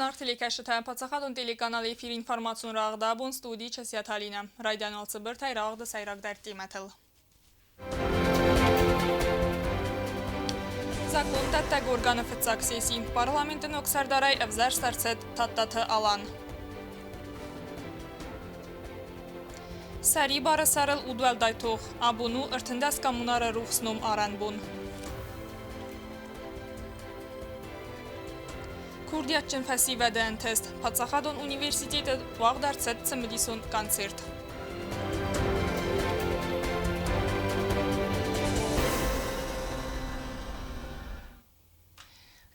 Зынаргъ телекӕсджытӕ, паддзахадон телеканал эфир информацион рӕгъды абон студийы Часиаты Алинӕ. Райдиан уал цыбыртӕй рӕгъды сӕйрагдӕр темӕтыл. Закондӕттӕг органы фыццаг сесси. Парламенты ног сӕрдарӕй ӕвзӕрст ӕрцыд Тадтаты Алан. Сӕрибары сӕрыл удуӕлдай тох. Абон у 13 коммунары рухс ном арӕн бон. Курдиатджын фӕсивӕды ӕнтыст. Паддзахадон университеты уагъд ӕрцыд цымыдисон концерт.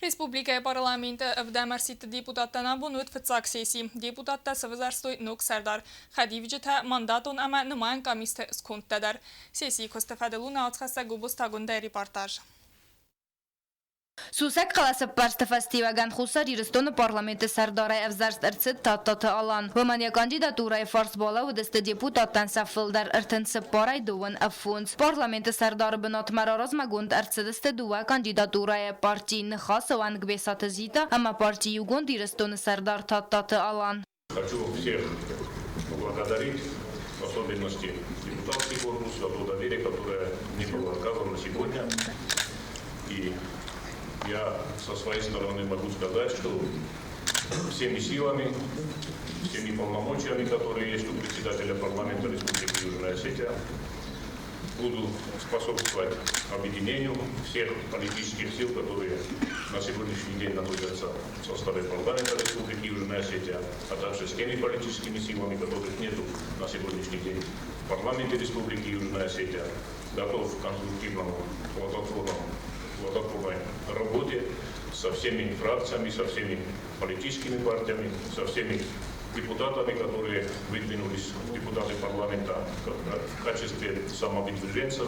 Республикӕйы парламенты ӕвдӕм ӕрсидты депутаттӕн абон уыд фыццаг сесси. Депутаттӕ сӕвзӕрстой ног сӕрдар, хӕдивджытӕ, мандатон ӕмӕ нымайӕн къамисты скондтӕ дӕр. Сессийы куысты фӕдыл у науцхӕссӕг Гобозтагундӕй репортаж. Сусӕг хъӕлӕсӕппӕрсты фӕстиуӕгӕн Хуссар Ирыстоны парламенты сӕрдарӕй ӕвзӕрст ӕрцыд Тадтаты Алан. Уымӕн йӕ кандидатурӕйы фарс балӕууыдысты депутаттӕн сӕ фылдӕр 34-ӕй 25. Парламенты сӕрдары бынатмӕ раразмӕгонд ӕрцыдысты дыууӕ кандидатурӕйы парти Ныхасы уӕнг Бесаты Зита ӕмӕ парти Иугонд Ирыстоны сӕрдар Тадтаты Алан. Хочу всех поблагодарить, в особенности депутатский корпус, за то доверие, которое мне было оказано сегодня. И я со своей стороны могу сказать, что всеми силами, всеми полномочиями, которые есть у председателя парламента Республики Южная Осетия, буду способствовать объединению всех политических сил, которые на сегодняшний день находятся в составе парламента Республики Южная Осетия, а также с теми политическими силами, которых нету на сегодняшний день в парламенте Республики Южная Осетия. Готов к конструктивному, плодотворной работе со всеми фракциями, со всеми политическими партиями, со всеми депутатами, которые выдвинулись в депутаты парламента в качестве самовыдвиженцев.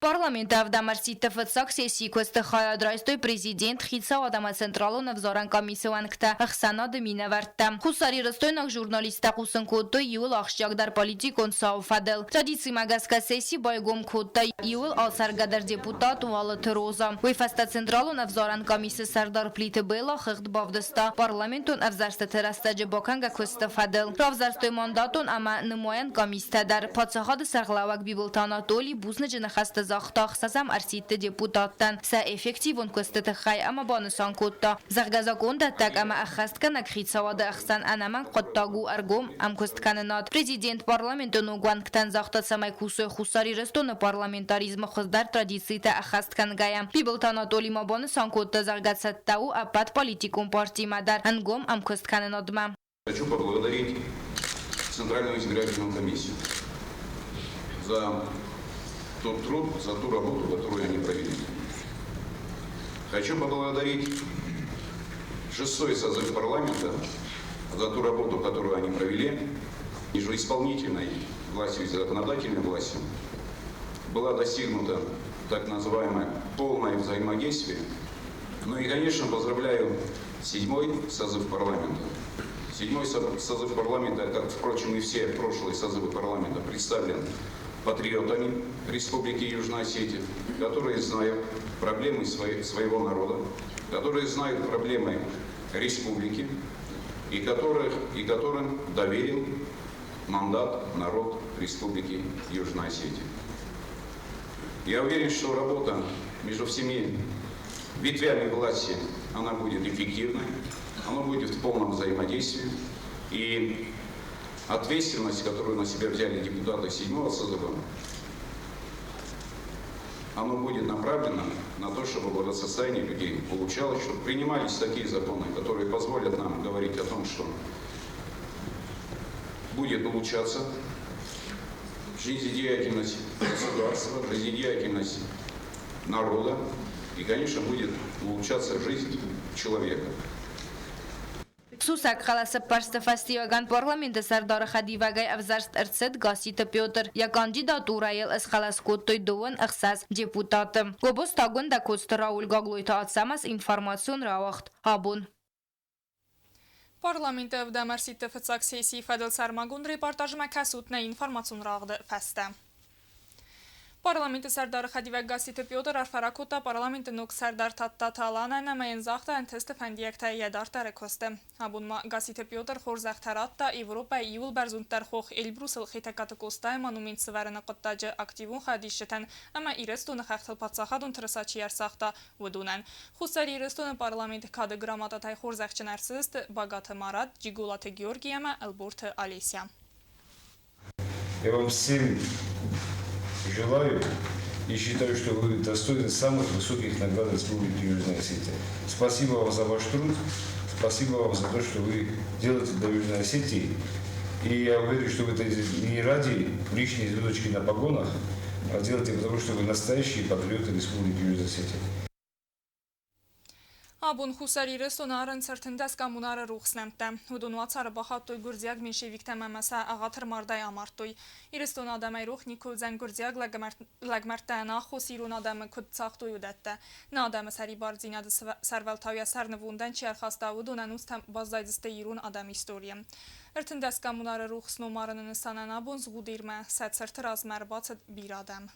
Парламенты ӕвдӕм ӕрсидты фыццаг сессийы куысты хайад райстой президент, хицауад ӕмӕ Централон ӕвзарӕн къамисы уӕнгтӕ, ӕхсӕнады минӕвӕрттӕ. Хуссарирыстойнаг журналисттӕ хъусын кодтой иуыл ахсджиагдӕр политикон цауы фӕдыл. Традицимӕ гӕсгӕ сесси байгом кодта иуыл ацӕргӕдӕр депутат Уалыты Роза. Уый фӕстӕ Централон ӕвзарӕн къамисы сӕрдар Плиты Белла хыгъд бавдыста парламентон ӕвзӕрстыты рӕстӕджы бакӕнгӕ куысты фӕдыл. Равзӕрстой мандатон ӕмӕ нымайӕн къамистӕ дӕр. Паддзахады сӕргълӕууӕг Бибылты Анатоли бузныджы ныхӕстӕ загъта ӕхсӕзӕм ӕрсидты депутаттӕн сӕ эффективон куысты тыххӕй ӕмӕ банысан кодта, зӕгъгӕ, закондӕттӕг ӕмӕ ӕххӕстгӕнӕг хицауады ӕхсӕн ӕнӕмӕнг хъуыддаг у ӕргом ӕмкуысткӕнынад. Президент парламенты ног уӕнгтӕн загъта, цӕмӕй кусой Хуссар Ирыстоны парламентаризмы хуыздӕр традицитӕ ӕххӕст кӕнгӕйӕ. Бибылты Анатоли ма банысан кодта, зӕгъгӕ, цӕттӕ у ӕппӕт политикон партимӕ дӕр ӕнгом ӕмкуысткӕнынадмӕ. Хочу поблагодарить Центральную избирательную комиссию за тот труд, за ту работу, которую они провели. Хочу поблагодарить шестой созыв парламента за ту работу, которую они провели между исполнительной властью и законодательной властью. Была достигнута так называемое полное взаимодействие. Ну и, конечно, поздравляю седьмой созыв парламента. Седьмой созыв парламента, как, впрочем, и все прошлые созывы парламента, представлен патриотами Республики Южная Осетия, которые знают проблемы своего народа, которые знают проблемы республики и которым доверил мандат народ Республики Южная Осетия. Я уверен, что работа между всеми ветвями власти, она будет эффективной, она будет в полном взаимодействии. И ответственность, которую на себя взяли депутаты седьмого созыва, оно будет направлено на то, чтобы благосостояние людей улучшалось, чтобы принимались такие законы, которые позволят нам говорить о том, что будет улучшаться жизнедеятельность государства, жизнедеятельность народа и, конечно, будет улучшаться жизнь человека. Сусӕг хъӕлӕсӕппӕрсты фӕстиуӕгӕн парламенты сӕрдары хӕдивӕгӕй ӕвзӕрст ӕрцыд Гасситы Петр. Йӕ кандидатурӕйыл ысхъӕлӕс кодтой 26 депутаты. Гобозты Агуындӕ, Коцты Рауль, Гаглойты Ацӕмӕз информацион рауагъд абон. Парламенты ӕвдӕм ӕрсидты фыццаг сессийы фӕдыл сӕрмагонд репортажмӕ кӕсут нӕ информацион рагъды фӕстӕ. Парламенты сӕрдары хӕдивӕг Гасситы Петр арфӕ ракодта парламенты ног сӕрдар Тадтаты Аланӕн ӕмӕ йын загъта ӕнтысты фӕндиӕгтӕ йӕ дарддӕры куысты. Абон ма Гасситы Петр хорзӕхтӕ радта Европӕйы иууыл бӕрзонддӕр хох Эльбрусыл Хетӕгкаты Къостайы монумент сӕвӕрыны хъуыддаджы активон хайадисджытӕн ӕмӕ Ирыстоны хӕхтыл паддзахадон тырыса чи ӕрсагъта, уыдонӕн. Хуссар Ирыстоны парламенты кады грамотатӕй хорзӕхджын ӕрцыдысты Багаты Марат, Джиголаты Георгий ӕмӕ Ӕлборты Олеся. Я вам всем желаю и считаю, что вы достойны самых высоких наград Республики Южная Осетия. Спасибо вам за ваш труд, спасибо вам за то, что вы делаете для Южной Осетии. И я уверен, что вы это не ради лишней звездочки на погонах, а делаете потому, что вы настоящие патриоты Республики Южная Осетия. Абон Хуссар Ирыстоны арынц 13 коммунары рухс нӕмттӕ. Уыдон уацары бахаудтой гуырдзиаг меньшевиктӕм ӕмӕ сӕ ӕгъатыр мардӕй амардтой. Ирыстоны адӕмӕй рох никуы уыдзӕн гуырдзиаг лӕгмӕрдтӕ ӕнаххос ирон адӕмы куыд цагътой, уыдӕттӕ. Нӕ адӕмы сӕрибардзинады сӕрвӕлтау йӕ сӕр нывондӕн чи ӕрхаста, уыдон ӕнустӕм баззайдзысты ирон адӕмы историйы. 13 коммунары рухс ном арыны нысанӕн абон Згъудермӕ сӕ цырты размӕ ӕрбацыд бирӕ адӕм.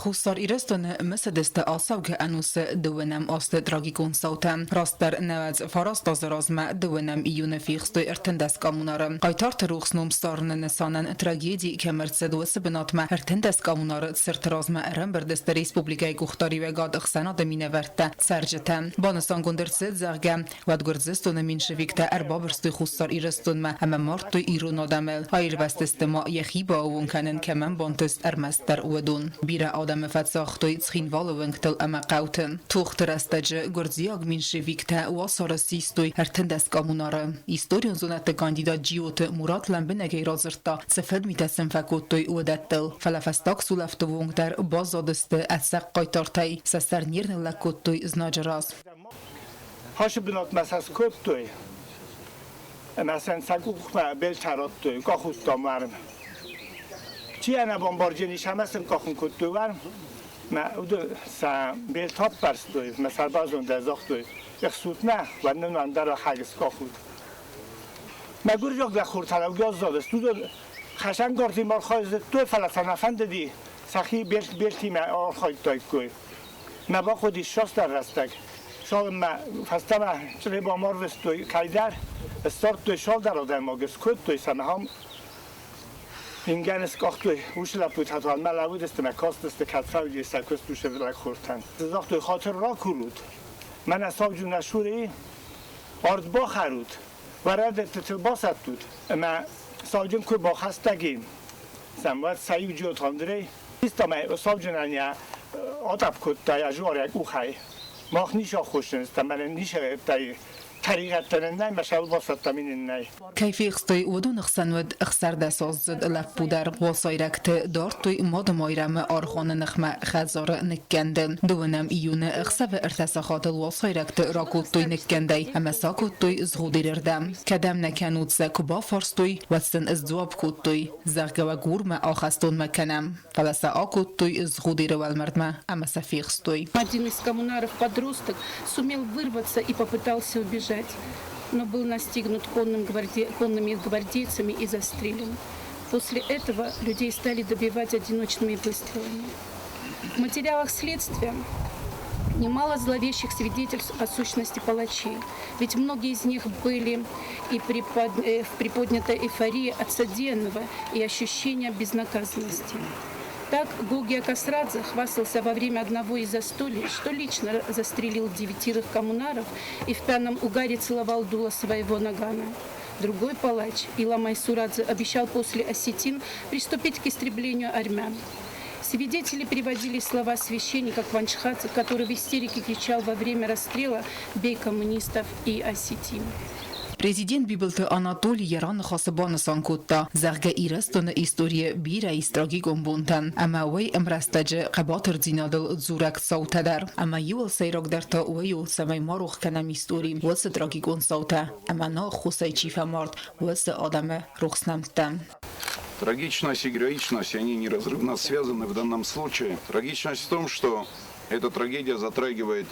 Хуссар Ирыстоны мысыдысты ацӕугӕ ӕнусы дыууынӕм азты трагикон цаутӕ. Растдӕр 99 азы размӕ дыууынӕм июны фехстой 13 коммунары. Хъайтарты рухс ном ссарыны нысанӕн трагеди кӕм ӕрцыд, уыцы бынатмӕ 13 коммунары цырты размӕ ӕрӕмбырд сты республикӕйы къухдариуӕгад, ӕхсӕнады минӕвӕрттӕ, цӕрджытӕ. Банысангонд ӕрцыд, зӕгъгӕ, уӕд Гуырдзыстоны меньшевиктӕ ӕрбабырстой Хуссар Ирыстонмӕ ӕмӕ мардтой ирон адӕмы. Аирвӕзтысты ма йӕхи бааууон кӕнын кӕмӕн бантыст, ӕрмӕстдӕр уыдон. Бирӕ адӕмы фӕцагътой Цхинвалы уынгтыл ӕмӕ хъӕуты. Тохты рӕстӕджы гуырдзиаг меньшевиктӕ уацары систой 13 коммунары. Историон зонӕдты кандидат Джиоты Мурат лӕмбынӕгӕй радзырдта, цы фыдмитӕ сын фӕкодтой, уыдӕттыл. Фӕлӕ фӕстаг сулӕфты онг дӕр баззадысты ӕцӕг хъайтартӕй, сӕ сӕр не рныллӕг кодтой знаджы раз. Хасы бынатмӕ сӕ скодтой ӕмӕ сӕ сӕ къухмӕ белтӕ радтой, къахуыдтам уарм. Чи ӕнӕбомбарджын ис ӕмӕ сын къахын кодтой уарм. Мӕ уыдон сӕ белтӕ аппӕрстой, мӕ сӕрбазондӕй загътой, ӕхсут нӕ, уӕд нын ӕндӕр хаг скъахут. Мӕгуыр зӕгъгӕ хуртӕ аззадысты, уыдон хӕсӕнгардимӕ архайдтой, фӕлӕ сӕ нӕ фӕндыди, сӕхи белтимӕ архайдтаиккой. Мӕ бахъуыди цасдӕр рӕстӕг. Цалынмӕ фӕстӕмӕ Чъребам арвыстой кӕйдӕр, ссардтой цалдӕр адӕймаджы, скодтой сӕ ахӕм ингӕн скъахтой. Уыцы лӕппутӕ та мӕ лӕууыдысты мӕ кастысты, кӕд фӕуыди сӕ куыст уыцы лӕгхортӕн. Загътой, хатыр ракурут, мӕнӕ сауджын нӕ суры, ард бахӕрут, уӕ рӕдыдтытыл басӕттут. Ӕмӕ сауджын куы бахӕстӕг и, сӕм уӕд сӕ иу Джиоты Андрей, истӕмӕй сауджынӕн йӕ атъӕпп кодта йӕ зарӕг къухӕй. Мах ницы аххосджын стӕм, мӕнӕн ницы тӕригъӕдтӕ нын нӕй, мӕ сӕ басӕттӕм нын нӕй. Кӕй фехстой, уыдоны хсӕн уыд 16-аздзыд лӕппу дӕр. Уацайрӕгты дардтой Мады Майрӕмы аргъуаны ныхмӕ хӕдзары ныккӕнды. Дыууынӕм июны ӕхсӕвы ӕртӕ сахатыл уацайрӕгты ракодтой ныккӕндӕй ӕмӕ сӕ акодтой Згъудеры рдӕм. Кӕдӕм нӕ кӕнут сӕ куы бафарстой, уӕд сын сдзуапп кодтой, зӕгъгӕ уӕ Гурмӕ ахӕстонмӕ кӕнӕм. Фӕлӕ сӕ акодтой Згъудеры уӕлмӕрдмӕ ӕмӕ сӕ фехстой. Один из коммунаров-подросток сумел вырваться и попытался убежать, но был настигнут конными гвардейцами и застрелен. После этого людей стали добивать одиночными выстрелами. В материалах следствия немало зловещих свидетельств о сущности палачей. Ведь многие из них были и в приподнятой эйфории от содеянного и ощущения безнаказанности. Так Гогия Касрадзе хвастался во время одного из застолий, что лично застрелил девятерых коммунаров и в пьяном угаре целовал дуло своего нагана. Другой палач, Ила Майсурадзе, обещал после осетин приступить к истреблению армян. Свидетели приводили слова священника Кванчхадзе, который в истерике кричал во время расстрела «Бей коммунистов и осетин». Президент Бибылты Анатоли йӕ раныхасы банысан кодта, зӕгъгӕ, Ирыстоны историйы бирӕ ис трагикон бонтӕ ӕмӕ уый ӕмрӕстӕджы хъӕбатырдзинадыл дзурӕг цаутӕ дӕр. Ӕмӕ иуыл сӕйрагдӕр та уый у, цӕмӕй ма рох кӕнӕм истори, уыцы трагикон цаутӕ ӕмӕ нӕ ӕххуысӕй чи фӕмард, уыцы адӕмы рухс нӕмттӕ. Трагичность и героичность, они неразрывно связаны в данном случае. Трагичность в том, что эта трагедия затрагивает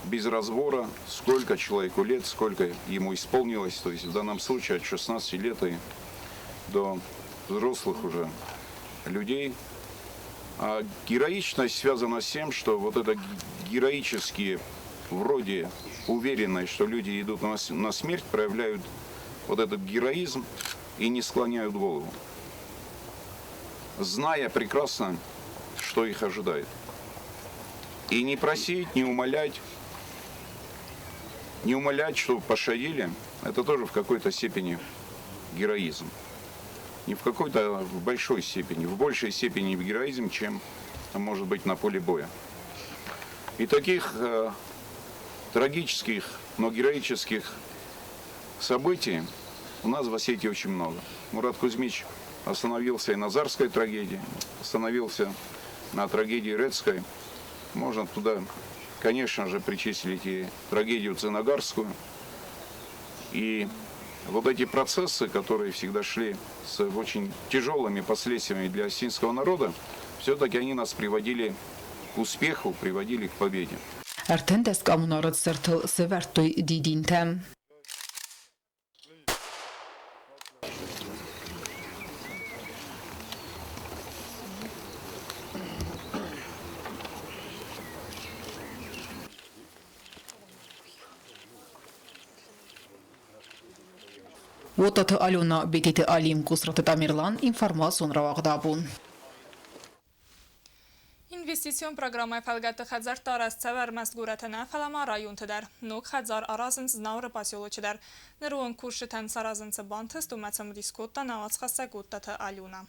без разбора, сколько человеку лет, сколько ему исполнилось. То есть в данном случае от 16 лет и до взрослых уже людей. А героичность связана с тем, что вот это героические, вроде уверенность, что люди идут на смерть, проявляют вот этот героизм и не склоняют голову, зная прекрасно, что их ожидает. И не просить, не умолять, не умолять, чтобы пощадили, это тоже в какой-то степени героизм. Не в какой-то, а в большой степени, в большей степени героизм, чем может быть на поле боя. И таких трагических, но героических событий у нас в Осетии очень много. Мурат Кузьмич остановился и на Зарской трагедии, остановился на трагедии Рецкой. Можно туда, конечно же, причислить и трагедию Цинагарскую. И вот эти процессы, которые всегда шли с очень тяжелыми последствиями для осетинского народа, все-таки они нас приводили к успеху, приводили к победе. 13 коммунары цыртыл сӕвӕрдтой дидинтӕ. Уотаты Алена, Бететы Алим, Кусраты Тамерлан, информацион рауагъд абон. Инвестицион программӕйы фӕлгӕтты хӕдзӕрттӕ арӕзт цӕуы ӕрмӕст горӕты нӕ, фӕлӕ ма районты дӕр. Ног хӕдзар аразынц Знауыры поселочы дӕр. Ныры онг кусджытӕн саразын цы бантыст, уымӕ цымыдис кодта нӕ уацхӕссӕг Оттаты Алена.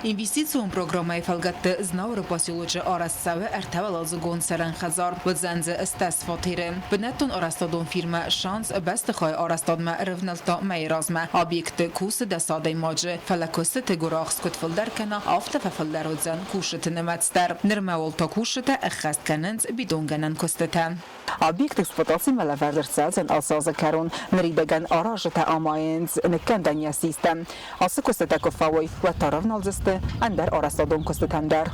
Инвестицион программӕйы фӕлгӕтты Знауыры поселочы арӕзт цӕуы ӕртӕуӕладзыгон цӕрӕн хӕдзар, уыдзӕн дзы 18 фатеры. Бынӕттон арӕзтадон фирмӕ «Шанс» бӕстыхайы арӕзтадмӕ ӕрӕвнӕлдта мӕйы размӕ. Объекты кусы 10 адӕймаджы, фӕлӕ куыстыты гуырахст куыд фылдӕр кӕна, афтӕ фӕфылдӕр уыдзӕн кусджыты нымӕц дӕр. Нырмӕ уал та кусджытӕ ӕххӕст кӕнынц бетонгӕнӕн куыстытӕ. Объект эксплуатацимӕ лӕвӕрд ӕрцӕудзӕн ацы азы кӕрон. Ныридӕгӕн аразджытӕ амайынц ныккӕндӕн йӕ систӕ. Ацы куыстытӕ куы фӕуой, уӕд та рӕвналдзысты ӕндӕр арӕзтадон куыстытӕм дӕр.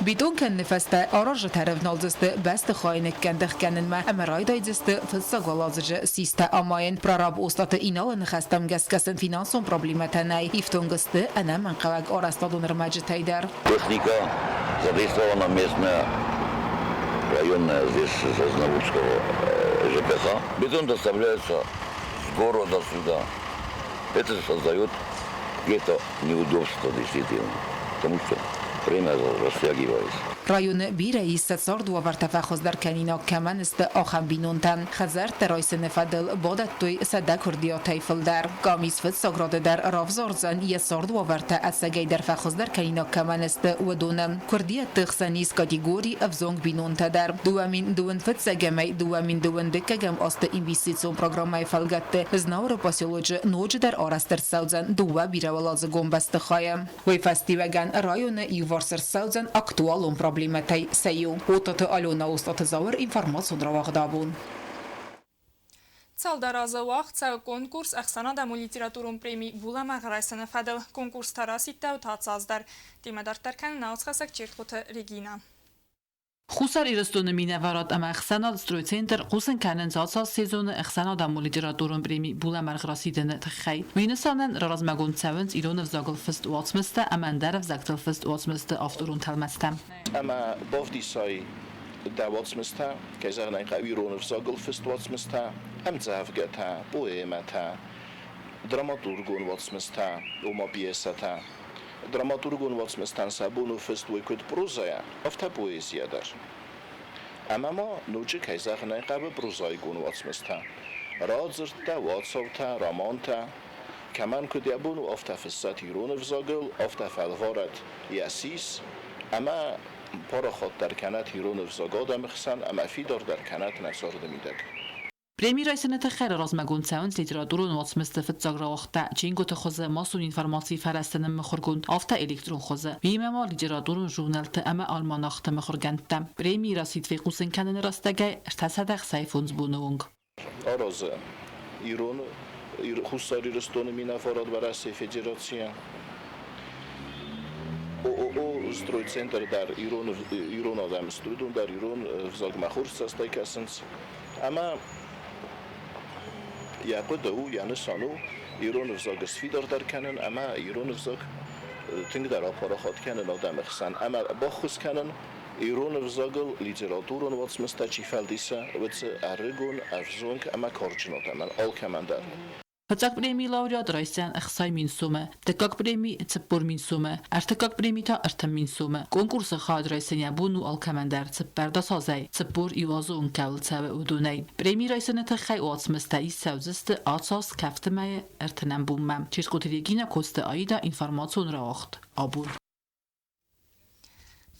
Бетон кӕныны фӕстӕ аразджытӕ рӕвналдзысты бӕстыхайы ныккӕнд ӕхгӕнынмӕ ӕмӕ райдайдзысты фыццаг уӕладзыджы систӕ амайын. Прораб Остъаты Иналы ныхӕстӕм гӕсгӕ сын финансон проблемӕтӕ нӕй, ифтонг сты ӕнӕмӕнгхъӕуӕг арӕзтадон ӕрмӕджытӕй дӕр. Техника задействована местная, районная, здесь Сосноводского ЖКХ. Бетон доставляется с города сюда. Это создает какие-то неудобства действительно, потому что время растягивается. Районы бирӕ ис сӕ цардуавӕртӕ фӕхуыздӕр кӕнинаг кӕмӕн сты, ахӕм бинонтӕ. Хӕдзӕрттӕ райсыны фӕдыл бадӕттой 100 куырдиатӕй фылдӕр. Къамис фыццаг рады дӕр равзардзӕн, йӕ цардуавӕртӕ ӕцӕгӕйдӕр фӕхуыздӕр кӕнинаг кӕмӕн сты, уыдоны. Куырдиӕтты хсӕн ис категори ӕвзонг бинонтӕ дӕр. 2021-ӕмӕй 2022 азты инвестицион программӕйы фӕлгӕтты Знауыры поселочы ноджыдӕр арӕзт ӕрцӕудзӕн дыууӕ бирӕуӕладзыгон бӕстыхайы. Уый фӕстиуӕгӕн районы иуварс ӕрцӕудзӕн актуалон проблемӕтӕй сӕ иу. Отаты Алена, Остъаты Зауыр, информацион рауагъд абон. Цалдӕр азы уагъд цӕуы конкурс ӕхсӕнадӕмон литературон преми «Булӕмӕргъ» райсыны фӕдыл. Конкурс та расидтӕуыд ацы аз дӕр. Темӕ дарддӕр кӕны нӕ уацхӕссӕг Чертхъоты Регина. Хуссар Ирыстоны минӕварад ӕмӕ ӕхсӕнад «Стройцентр» хъусын кӕнынц ацы аз сезоны ӕхсӕнадӕмон литературон преми «Булӕмӕргъ» расидыны тыххӕй. Уый нысанӕн раразмӕгонд цӕуынц ирон ӕвзагыл фыст уацмыстӕ ӕмӕ ӕндӕр ӕвзӕгтыл фыст уацмысты авторон тӕлмӕцтӕ. Ӕмӕ бавдисай дӕ уацмыстӕ, кӕй зӕгъын ӕй хъӕуы, ирон ӕвзагыл фыст уацмыстӕ, ӕмдзӕвгӕтӕ, поэмӕтӕ, драматургон уацмыстӕ, ома пьесӕтӕ. Драматургон уацмыстӕн сӕ бон у фыст уой куыд прозӕйӕ, афтӕ поэзийӕ дӕр. Ӕмӕ ма ноджы, кӕй зӕгъын ӕй хъӕуы, прозаикон уацмыстӕ, радзырдтӕ, уацаутӕ, романтӕ. Кӕмӕн куыд йӕ бон у, афтӕ фыссӕт ирон ӕвзагыл, афтӕ фӕлварӕт йӕ сис ӕмӕ парахатдӕр кӕнӕт ирон ӕвзаг адӕмы хсӕн ӕмӕ фидардӕр кӕнӕт нӕ царды мидӕг. Преми райсыны тыххӕй размӕгонд цӕуынц литературон уацмысты фыццаг рауагъдтӕ, чингуыты хуызы, массон информацийы фӕрӕзты ныммыхуыргонд, афтӕ электрон хуызы. Уыимӕ ма литературон журнӕлтты ӕмӕ альманахты мыхуыргӕндтӕ. Премийы расидт фехъусын кӕныны рӕстӕгӕй 365 боны онг. Аразы ирон Хуссар Ирыстоны минӕварад Уӕрӕсейы Федерацийӕн. ООО «Стройцентр» дӕр ирон адӕмы сты, уыдон дӕр ирон ӕвзагмӕ хорз цӕстӕй кӕсынц. Ӕмӕ йӕ хъуыды у, йӕ нысан у ирон ӕвзаг сфидардӕр кӕнын ӕмӕ ирон ӕвзаг Тынгдӕр апарахат кӕнын адӕмы хсӕн ӕмӕ баххуыс кӕнын, ирон ӕвзагыл литературон уацмыстӕ чи фӕлдиса, уыцы ӕрыгон, ӕвзонг ӕмӕ карджын адӕмӕн алкӕмӕн дӕр. Фыццаг премийы лауреат райсдзӕн 60 000 сомы, дыккаг преми 40 000 сомы, ӕртыккаг преми та 30 000 сомы. Конкурсы хайад райсын йӕ бон у алкӕмӕн дӕр 14 азӕй 41 азы онг кӕуыл цӕуы, уыдонӕй. Преми райсыны тыххӕй уацмыстӕ ист цӕудзысты ацы аз кӕфты мӕйы 30-ӕм бонмӕ. Ческъоты Регина, Коцты Аида, информацион рауагъд Абон.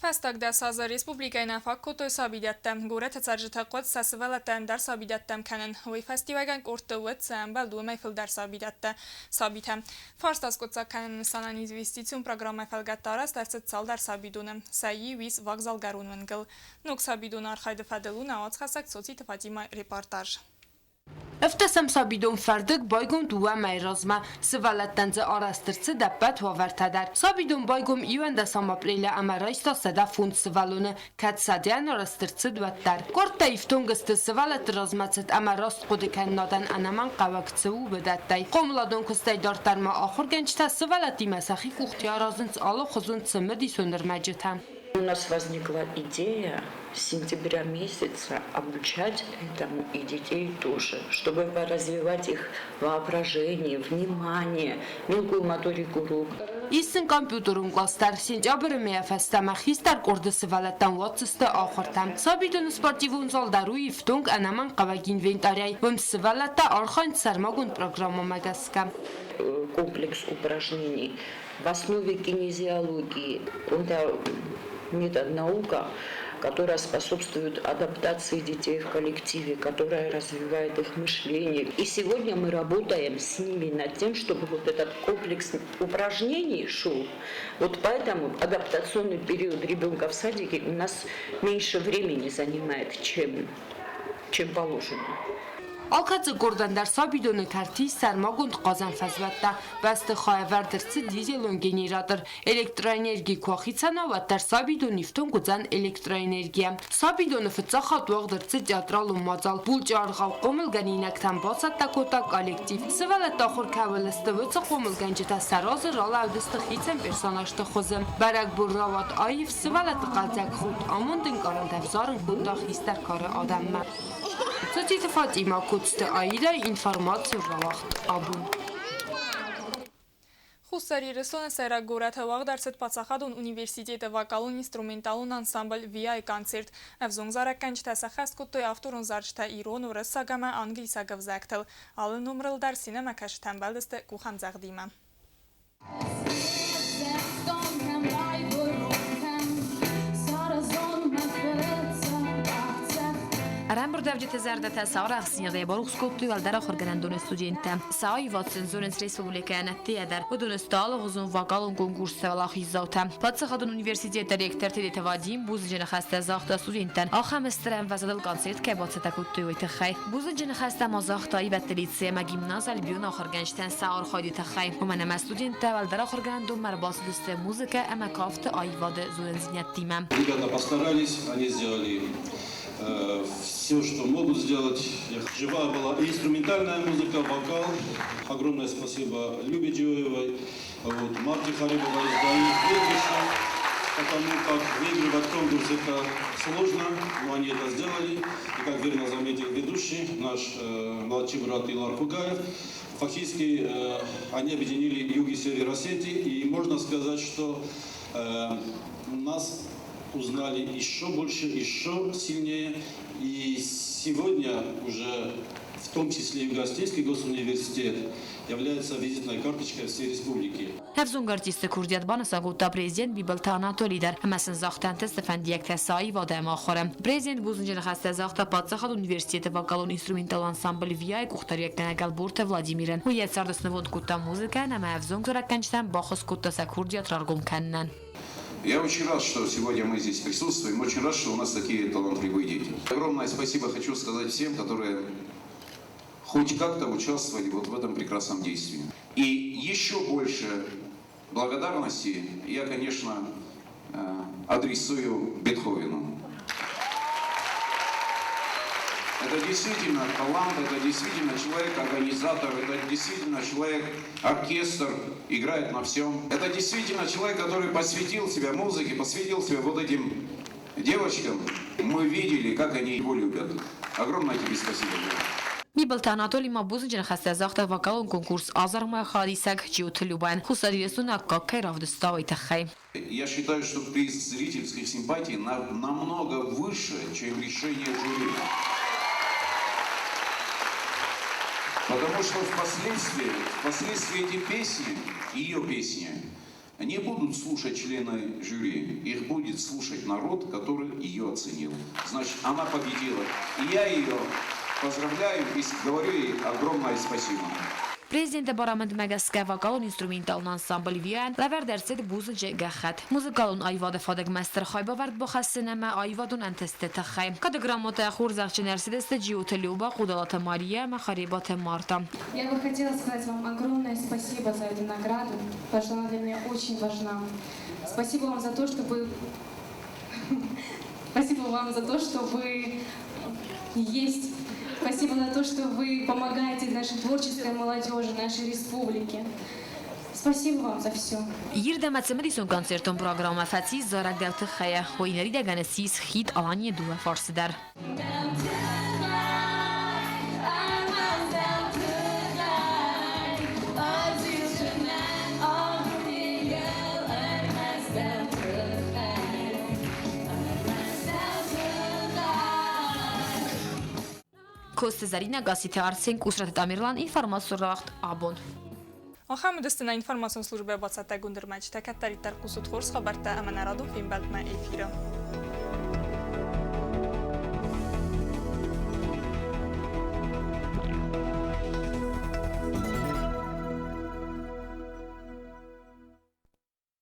Фӕстаг 10 азы республикӕйы нӕ фаг кодтой сабидӕттӕ. Горӕты цӕрджытӕ хъуыд сӕ сывӕллӕттӕ ӕндӕр сабидӕттӕм кӕнын. Уый фӕстиуӕгӕн къордты уыд, цы ӕмбӕлд, уымӕй фылдӕр сабидӕттӕ, сабитӕ. Фарст аскъуыддзаг кӕныны нысанӕн инвестицион программӕйы фӕлгӕтты арӕзт ӕрцыд цалдӕр сабидоны. Сӕ иу ис Вокзалгӕрон уынгыл. Ног сабидоны архайды фӕдыл у нӕ уацхӕссӕг Цоциты Фатимӕйы репортаж. 17-ӕм сабидон Фӕрдыг байгом 2 мӕйы размӕ. Сывӕллӕттӕн дзы арӕзт ӕрцыд ӕппӕт уавӕртӕ дӕр. Сабидон байгом 11 апрелы ӕмӕ райста 105 сывӕллоны, кӕд сӕдӕйӕн арӕзт ӕрцыд, уӕддӕр. Къордтӕ ифтонг сты сывӕллӕтты размӕцыд ӕмӕ раст хъуыдыкӕнынадӕн ӕнӕмӕнгхъӕуӕг цы у, уыдӕттӕй. Хъомыладон куыстӕй дарддӕр ма ахуыргӕнджытӕ сывӕллӕттимӕ сӕхи къухты аразынц алыхуызон цымыдисон ӕрмӕджытӕ. У нас возникла идея с сентября месяца обучать этому и детей тоже, чтобы развивать их воображение, внимание, мелкую моторику рук. Ис сын компьютерон кълас дӕр. Сентябры мӕйӕ фӕстӕмӕ хистӕр къорды сывӕллӕттӕн уадздзысты ахуыртӕ. Сабидоны спортивон зал дӕр у ифтонг ӕнӕмӕнгхъӕуӕг инвентарӕй. Уым сывӕллӕттӕ архайынц сӕрмагонд программӕмӕ гӕсгӕ. Комплекс упражнений в основе кинезиологии. Это метод наука, которая способствует адаптации детей в коллективе, которая развивает их мышление. И сегодня мы работаем с ними над тем, чтобы вот этот комплекс упражнений шел. Вот поэтому адаптационный период ребенка в садике у нас меньше времени занимает, чем положено. Алкӕцы къордӕн дӕр сабидоны кӕрты ис сӕрмагонд хъазӕн фӕзуӕттӕ. Бӕстыхайы ӕвӕрд ӕрцыд дизелон генератор. Электроэнерги куы ахицӕн уа, уӕддӕр сабидон ифтонг уыдзӕн электроэнергийӕ. Сабидоны фыццаг хатт уагъд ӕрцыд театралон мадзал. Булчъы аргъау хъомылгӕнинӕгтӕн бацӕттӕ кодта коллектив. Сывӕллӕттӕ ахуыр кӕуыл сты, уыцы хъомылгӕнджытӕ сӕ разы ралӕудысты хицӕн персонажты хуызы. Бӕрӕгбон рауад аив, сывӕллӕтты хъӕлдзӕг худт, амонд ӕнкъарӕнтӕ ӕвзарын кодта хистӕр кары адӕммӕ. Цоциты Фатимӕ, Коцты Аидӕ, информацион рауагъд Абон. Хуссар Ирыстоны сӕйраг горӕты уагъд ӕрцыд паддзахадон университеты вокалон-инструменталон ансамбль ВИА-йы концерт. Ӕвзонг зарӕггӕнджытӕ сӕххӕст кодтой авторон зарджытӕ ирон, уырыссаг ӕмӕ англисаг ӕвзӕгтыл. Алы номырыл дӕр сценӕмӕкӕсджытӕ ӕмбӕлдысты къухӕмдзӕгъдимӕ. Ӕрӕмбырдуӕвджыты зӕрдӕтӕ сӕ арӕхстдзинадӕй барухс кодтой уӕлдӕр ахуыргӕнӕндоны студенттӕ. Сӕ аивад сын зонынц республикӕйӕн ӕддейӕ дӕр. Уыдон сты алыгъуызон вокалон конкурсты уӕлахиздзаутӕ. Паддзахадон университеты ректор Тедеты Вадим бузныджы ныхӕстӕ загъта студенттӕн, ахӕм стыр ӕмвӕзадыл концерт кӕй бацӕттӕ кодтой, уый тыххӕй. Бузныджы ныхӕстӕ ма загъта аивӕдты лицей ӕмӕ гимназ Альбион ахуыргӕнджытӕн сӕ архайды тыххӕй. Уымӕн ӕмӕ студенттӕ уӕлдӕр ахуыргӕнӕндонмӕ ӕрбацыдысты музыкӕ ӕмӕ кафты аивады зонындзинӕдтимӕ. Ребята постарались, они сделали все, что могут сделать. Живая была и инструментальная музыка, вокал. Огромное спасибо Любе Джиоевой, вот, Марте Харибовой за их выигрыша, потому как выигрывать конкурс это сложно, но они это сделали. И как верно заметил ведущий, наш младший брат Илар Хугаев, фактически они объединили юг и север Осетии, и можно сказать, что нас узнали еще больше, еще сильнее. И сегодня уже в том числе и Юго-Осетинский госуниверситет является визитной карточкой всей республики. Ӕвзонг артистты курдиат банысан кодта президент Бибылты Анатоли дӕр ӕмӕ сын загъта ӕнтысты фӕндиӕгтӕ сӕ аивады ӕмӕ ахуыры. Президент бузныджы ныхӕстӕ загъта паддзахадон университеты вокалон-инструменталон ансамбль ВИА-йы къухдариуӕггӕнӕг Ӕлборты Владимирӕн. Уый йӕ цард снывонд кодта музыкӕйӕн ӕмӕ ӕвзонг зарӕггӕнджытӕн баххуыс кодта сӕ курдиат раргом кӕнынӕн. Я очень рад, что сегодня мы здесь присутствуем, очень рад, что у нас такие талантливые дети. Огромное спасибо хочу сказать всем, которые хоть как-то участвовали вот в этом прекрасном действии. И еще больше благодарности я, конечно, адресую Бетховену. Это действительно талант, это действительно человек-организатор, это действительно человек-оркестр, играет на всем. Это действительно человек, который посвятил себя музыке, посвятил себя вот этим девочкам. Мы видели, как они его любят. Огромное тебе спасибо. Бибылты Анатолий ма бузныджы ныхӕстӕ загъта вокалон конкурс «Азармӕ» хайадисӕг Джиоты Любӕйӕн Хуссар Ирыстоны аккаг кӕй равдыста, уый тыххӕй. Я считаю, что приз зрительских симпатий намного выше, чем решение жюри. Потому что впоследствии эти песни, ее песни, не будут слушать члены жюри, их будет слушать народ, который ее оценил. Значит, она победила. И я ее поздравляю и говорю ей огромное спасибо. Президенты барамындмӕ гӕсгӕ вокалон-инструменталон ансамбль ВИА-йӕн лӕвӕрд ӕрцыд бузныджы гӕххӕтт. Музыкалон аивады фадыг мастер хайбавӕрд бахӕссын ӕмӕ аивадон ӕнтыстыты тыххӕй. Кады грамотӕйӕ хорзӕхджын ӕрцыдысты Джиоты Люба, Хъодалаты Мария ӕмӕ Харебаты Марта. Я бы хотела сказать вам огромное спасибо за эту награду, потому что она для меня очень важна. Спасибо вам за то, что вы Спасибо вам за то, что вы есть. Спасибо за то, что вы помогаете нашей творческой молодежи, нашей республике. Спасибо вам за все. Ирд ӕмӕ цымыдисон концертон программӕ фӕцис зарӕг Дӕу тыххӕй-ӕ. Уый ныридӕгӕн ссис хид Аланийы дыууӕ фарсы дӕр. Коцты Зӕринӕ, Гасситы Арсен, Къусраты Тамерлан, информацион рауагъд Абон. Ахӕм уыдысты нӕ информацион службӕйы бацӕттӕгонд ӕрмӕджытӕ. Кӕддӕриддӕр хъусут хорз хабӕрттӕ ӕмӕ нӕ радон фембӕлдмӕ эфиры.